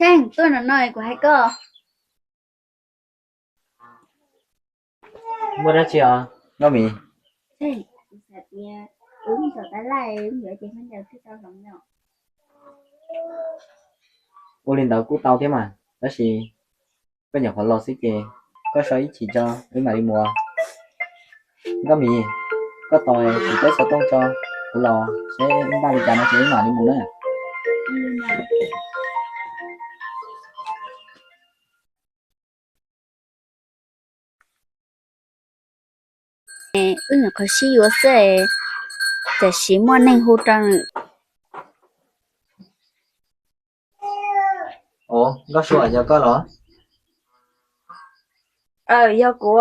Tsheej, tuaj no no kuv hais koj. Muaj dab tsi os Nkauj Mim? Ua li ntawd kuj tau thiab mas, tab sis koj nyuam qhuav los xwb ces koj so ib chim tso wb mam li mus. Nkauj Mim, koj tos kuv peb xov tooj tso, kuv los seb npaj li cas no ces wb mam li mus na. Wb nyuam qhuav sib yuav xwb, tiam sis muaj neeg hu rau. Ov, Nkauj Sua, yog koj los? Aw, yog kuv.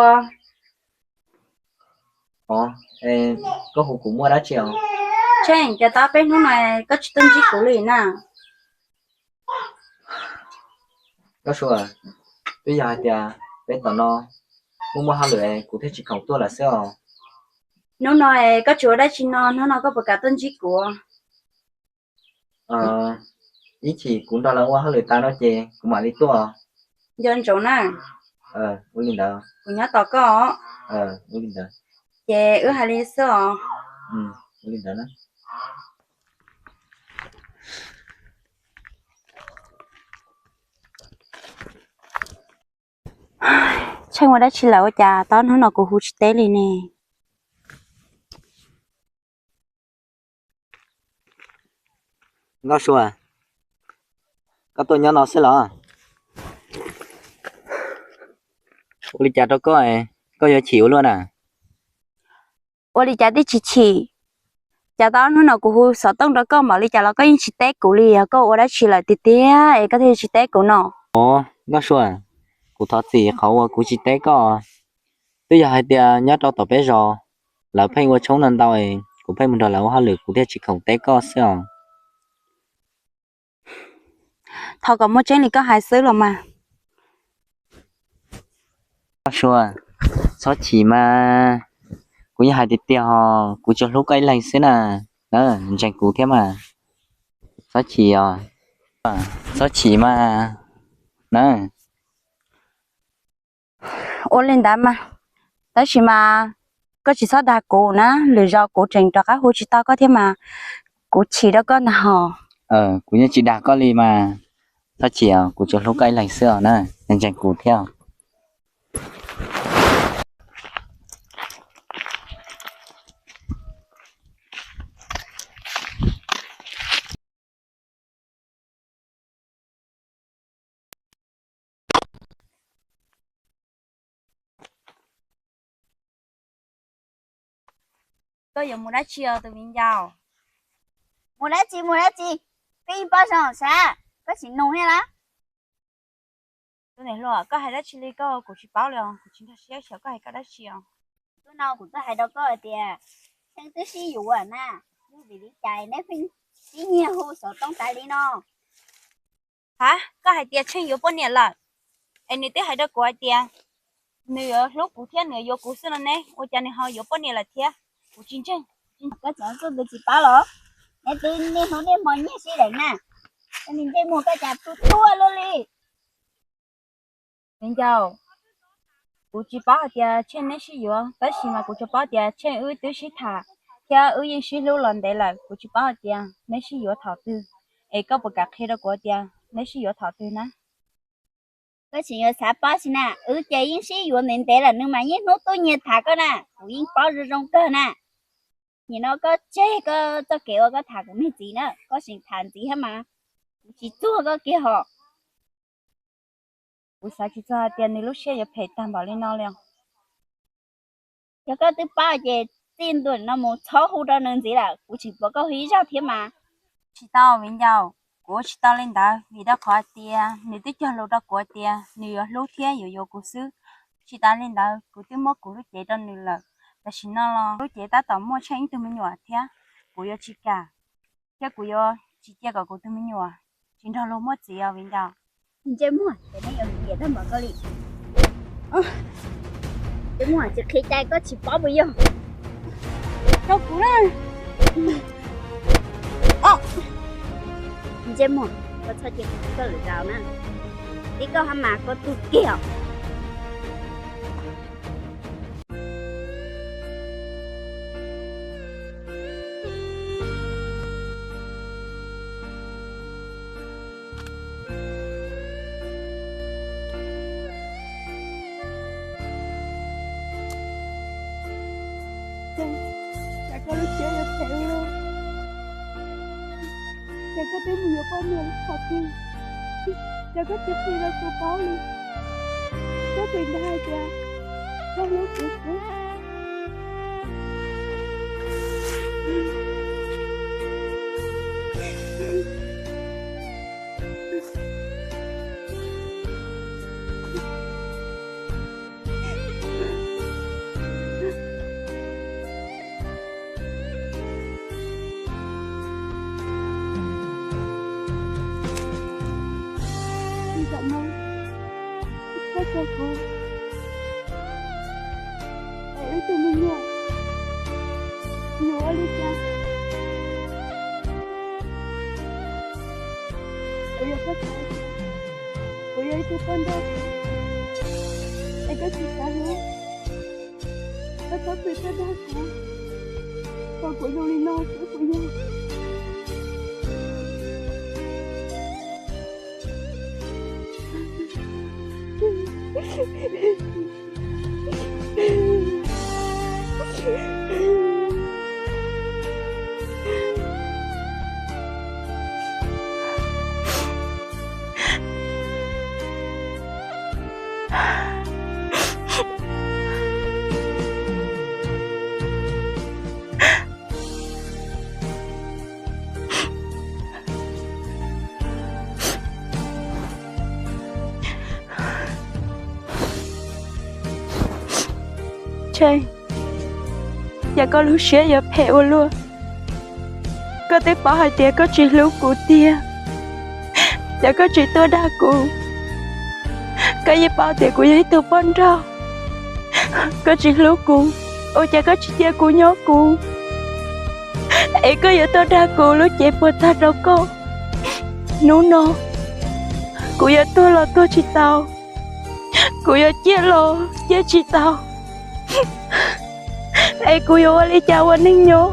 Ov, koj hu kuv muaj dab tsi os? Tsheej, cas tau peb hnub no koj tsis tuaj ntsib kuv li na? Nkauj Sua, twb yog hais tias peb tom no muaj muaj hauj lwm kuv thiaj tsis khoom tuaj lawm xwb os. Hnub no koj tsis ua dab tsi no, hnub no koj puas kam tuaj ntsib kuv? Ib chim kuv nrog lawv ua hauj lwm tas no ces kuv mam li tuaj. Nco ntsoov na. Ua li ntawd. Kuv nyob tos koj. Ua li ntawd. Ces wb hais li xwb os. Ua li ntawd na. Tsheej ua dab tsi lawm ua cas tau hnub no kuv hu tsis teb li ne? Nkauj Sua, koj tuaj nyob no xwb los? Ua li cas rau koj, koj yuav chim ua luaj na? Ua li cas twb tsis chim? Cas tau hnub no kuv hu xov tooj rau koj npaum li cas los koj yeej tsis teb kuv li, yog koj ua dab tsi lawm tiag tiag es koj thiaj tsis teb kuv no? Ov, Nkauj Sua, kuv thov txim qhov uas kuv tsis teb koj. Twb yog hais tias nyob rau tom peb zos, lawv pheej ua tshoob ntau ntau, kuv pheej mus nrog lawv ua hauj lwm kuv thiaj tsis khoom teb koj xwb os. Thov kom muaj tseeb li koj hais xwb los mas. Nkauj Sua, txhob chim mas, kuv yeej hais tiag tiag os, kuv tsuas hlub koj ib leeg xwb na, ntseeg kuv thiab mas, txhob chim os, txhob chim mas na. Ua li ntawd mas, tab sis mas koj tsis txhob dag kuv na, lwm zaus kuv tseem rov qab hu tsis tau koj thiab mas, kuv chim rau koj ntag hos. Kuv yeej tsis dag koj li mas, txhob chim, kuv tsuas hlub koj ib leeg xwb os na, ntseeg kuv thiab. Koj yuav mus dab tsi os tus viv ncaus? Mus dab tsi mus dab tsi, koj yeej paub zoo sav, koj tsis nug thiab lawm. Tus niam hluas, koj hais dab tsi li koj kuv tsis paub li os, kuv tsis nkag siab xyov koj hais koj dab tsi os. Hnub no kuv tuaj hais rau koj hais tias, Tsheej twb sib yuav na, yog vim li cas neb pheej sib nyiag hu xov tooj tas li no? Ha, koj hais tias Tsheej yuav poj niam lawm, es nws twb hais rau kuv hais tias nws yuav hlub kuv thiab nws yuav yuav kuv xwb no ne, ua cas nws ho yuav poj niam lawm thiab? Kuv tsis ntseeg. Koj tseem tuaj ntawd tsis paub los? Neb twb niaj hnub niaj hmo nyiag sib deev na, koj niag ntsej muag koj cas tu tuaj luaj li. Viv ncaus, kuv tsis paub hais tias Tsheej neb sib yuav, tab sis mas kuv tsuas paub tias Tsheej wb twb sib tham thiab wb yeej sib hlub los ntev lawm, kuv tsis paub hais tias neb sib yuav thaum twg. Es koj puas kam qhia rau kuv tias neb sib yuav thaum twg na? Koj tseem yuav xav paub tsi na, wb ces yeej sib yuav ntev ntev lawm, nws mas niaj hnub tuaj nyiag tham koj na, kuv yeej paub zoo zoo kawg na. Nim no koj tseg koj txoj kev uas koj tham kuv me txiv na, koj tseem tham ntxiv thiab mas, kuv tsis txuag koj kiag hos. Kuv xav tsis txog hais tias nws lub siab yuav phem tag npaum li no li os. Yog koj twb paub ces txij ntua no mus txhob hu rau nws ntxiv lawm, kuv tseem pom koj hu ib zaug thiab mas. Tsis tau viv ncaus, kuv ua tsis tau li ntawd vim rau qhov hais tias nws twb cog lus rau kuv hais tias nws yuav hlub thiab yuav yuav kuv xwb. Tsis tas li ntawd kuv twb muab kuv lub cev rau nws lawm, tam sim no los lub cev tab tom muaj Tsheej ib tug me nyuam thiab, kuv yuav tsis kam, thiab kuv yuav tsis cia kom kuv tus me nyuam tsis nrog luag muaj txiv os viv ncaus. Ntsej muag, ces nej yuav tiam tag npaum koj li. Ntsej muag, tsis qhia cai koj tsis paub puas yog? Rau kuv na. Ntsej muag, Koj txhob cia kuv txawj lwm zaus na, tib koj hab mas koj tug kiag os. Cas koj lub siab yuav phem ua luaj, cas koj twb mus yuav poj niam qhov twg, cas koj tsis qhia rau kuv paub li. Koj tseem dag hais tias koj hlub kuv xwb. Tsis tau no, koj tso kuv es wb tug me nyuam yuav ua li cas? Kuv yog koj txhais, kuv yog ib tug poj nrauj, es koj tsis xav hlub, koj txhob pw txog dag kuv, kom kuv zoo li no xwb puas yog? Tsheej, cas koj lub siab yuav phem ua luaj. Koj twb paub hais tias koj tsis hlub kuv tiag, cas koj tsis tuaj dag kuv? Koj yeej paub tias kuv yog ib tug poj nrauj, koj tsis hlub kuv, ua cas koj tsis cia kuv nyob kuv, es koj yuav tuaj dag kuv lub cev puas tag rau koj? Hnub no kuv yuav tuag los tuag tsis tau, kuv yuav ciaj los ciaj tsis tau, es kuv yuav ua li cas ua neej nyob?